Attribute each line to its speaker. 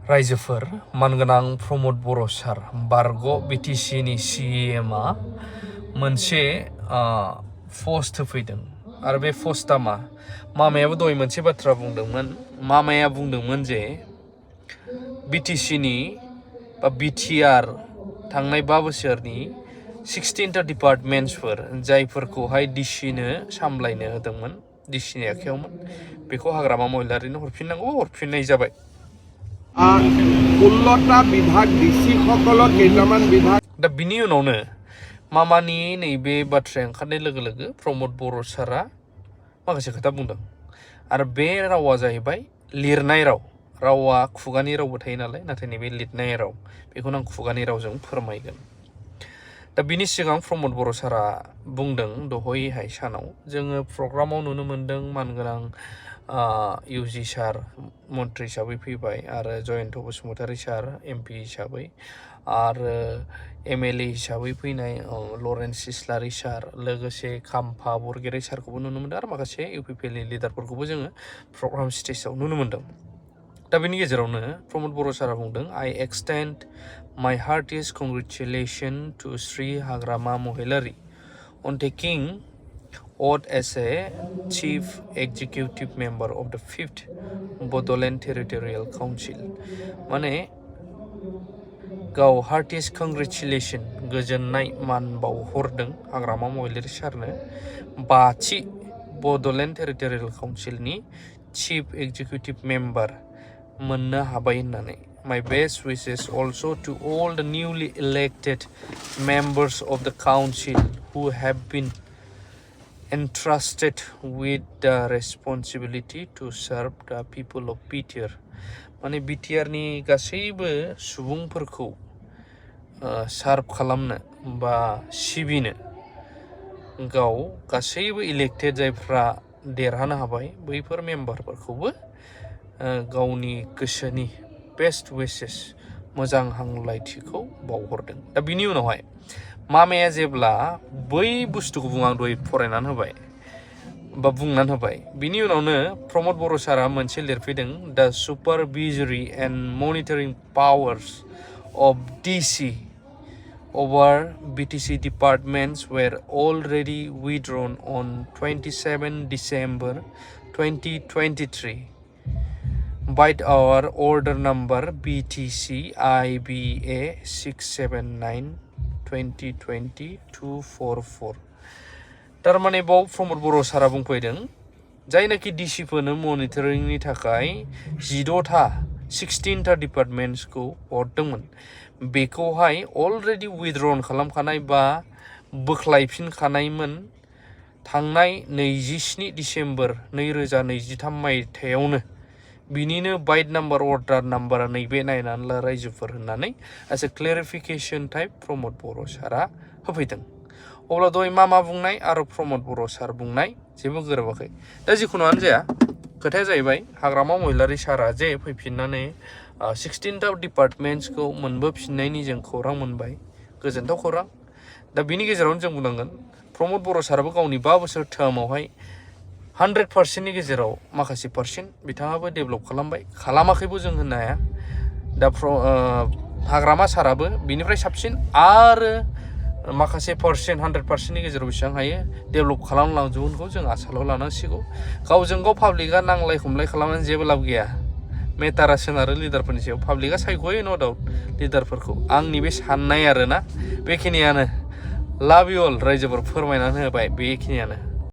Speaker 1: रायजोफोर मानगोनां प्रमद बर' सार बारग' बिटिसिनि CMआ मोनसे पस्ट होफैदों आरो बे पस्टआ मामायाबो दहाय मोनसे बाथ्रा बुंदोंमोन। मामाया बुंदोंमोन जे बिटिसिनि बा बिटिआर थांनाय 5 बोसोरनि 16टा डिपार्टमेन्ट्सफोर जायफोरखौहाय डिसिनो सामलायनो होदोंमोन, डिसिनि आखायावमोन, बेखौ हाग्रामा महिलारिनो हरफिननांगौ, हरफिननाय जाबाय।
Speaker 2: 16টা বিভাগ ডিসি সকলক কেইটামান বিভাগ
Speaker 1: दा बिनि उनावनो मामानि नैबे बाथ्राया ओंखारनाय लोगो लोगो प्रमद बर' सारा माखासे खोथा बुंदों आरो बे रावा जाहैबाय लिरनाय रावा खुगानि रावबो थायो नालाय, नाथाय नैबे लिरनाय राव बेखौनो आं खुगानि रावजों फोरमायगोन। दा बिनि सिगां प्रमद बर' सारा बुंदों दहायहाय सानाव जोङो प्रग्रामाव नुनो मोन्दों मानगोनां UG सार मन्थ्रि हिसाबै फैबाय आरो जयन्त बसुमतारी सार MP हिसाबै आरो MLA हिसाबै फैनाय लरेन्स इस्लारि सार, लोगोसे खाम्फा बरगयारि सारखौबो नुनो मोन्दों आरो माखासे UPPL नि लिडारफोरखौबो जोङो प्रग्राम स्टेजाव नुनो मोन्दों। दा बेनि गेजेरावनो प्रमद बर' सारा बुंदों, I extend my heartiest congratulations to Sri Hagrama Mohilari on taking oath as a Chief Executive Member of the 5th Bodoland Territorial Council। माने गाव हार्टिस्ट कंग्रेचुलेसन गोजोननाय मान बावहरदों हाग्रामा महिलारि सारनो 5थि बड'लेण्ड टेरिटरियेल काउन्सिलनि चिफ एक्जिकिउटिभ मेम्बार मोननो हाबाय होननानै। My best wishes also to all the newly elected members of the council who have been entrusted with the responsibility to serve the people of BTR। माने BTRनि गासैबो सुबुंफोरखौ सार्भ खालामनो बा सिबिनो गाव गासैबो इलेक्टेड जायफ्रा देरहानो हाबाय बैफोर मेम्बारफोरखौबो गावनि गोसोनि बेस्ट विशेस मोजां हामलायथिखौ बावहरदों। दा बिनि उनावहाय मामाया जेब्ला बै बुस्थुखौ आं दहाय फरायनानै होबाय बा बुंनानै होबाय, बिनि उनावनो प्रमद बर' सारा मोनसे लिरफैदों, दा supervisory and monitoring powers of DC over BTC departments were already withdrawn on 27 December 2023 by our order number BTC IBA 679/2020-244। थारमाने बाव प्रमद बर' सारा बुंफैदों जायनाखि डिसिफोरनो मनिटरिंनि थाखाय 16टा डिपार्टमेन्ट्सखौ हरदोंमोन बेखौहाय अलरेडि उइथड्रन खालामखानाय बा बोख्लायफिनखानायमोन थांनाय 27 डिसेम्बर 2023 मायथाइयावनो। बिनिनो बाइट नाम्बार अर्डार नाम्बारा नैबे नायनानै ला रायजोफोर होननानै एस ए क्लेरिफिकेसन टाइप प्रमद बर' सारा होफैदों। अब्ला दहाय मामा बुंनाय आरो प्रमद बर' सार बुंनाय जेबो गोरोबाखै। दा जिखुनुआनो जाया, खोथाया जाहैबाय हाग्रामा महिलारि सारा जे फैफिननानै 16टा डिपार्टमेन्ट्सखौ मोनबोफिननायनि जों खौरां मोनबाय, गोजोनथाव खौरां। दा बिनि गेजेरावनो जों बुंनांगोन प्रमद बर' साराबो गावनि 5 बोसोर टार्मावहाय 100%नि गेजेराव माखासे पार्सेन्ट बिथाङाबो डेभेलप खालामबाय, खालामाखैबो जों होननो हाया। दा हाग्रामा साराबो बिनिफ्राय साबसिन आरो माखासे पार्सेन्ट 100%नि गेजेराव बेसेबां हायो डेभेलप खालामलांजोबगोनखौ जों आसाल' लानांसिगौ। गावजों गाव पाब्लिकआ नांलाय खमलाय खालामनानै जेबो लाब गैया। मेटारा सोनारो लिडारफोरनि सायाव, पाब्लिकआ सायख'यो न' डाउट लिडारफोरखौ। आंनि बे साननाय आरोना बेखिनियानो। लाभ इउ अल रायजोफोर फोरमायनानै होबाय बेखिनियानो।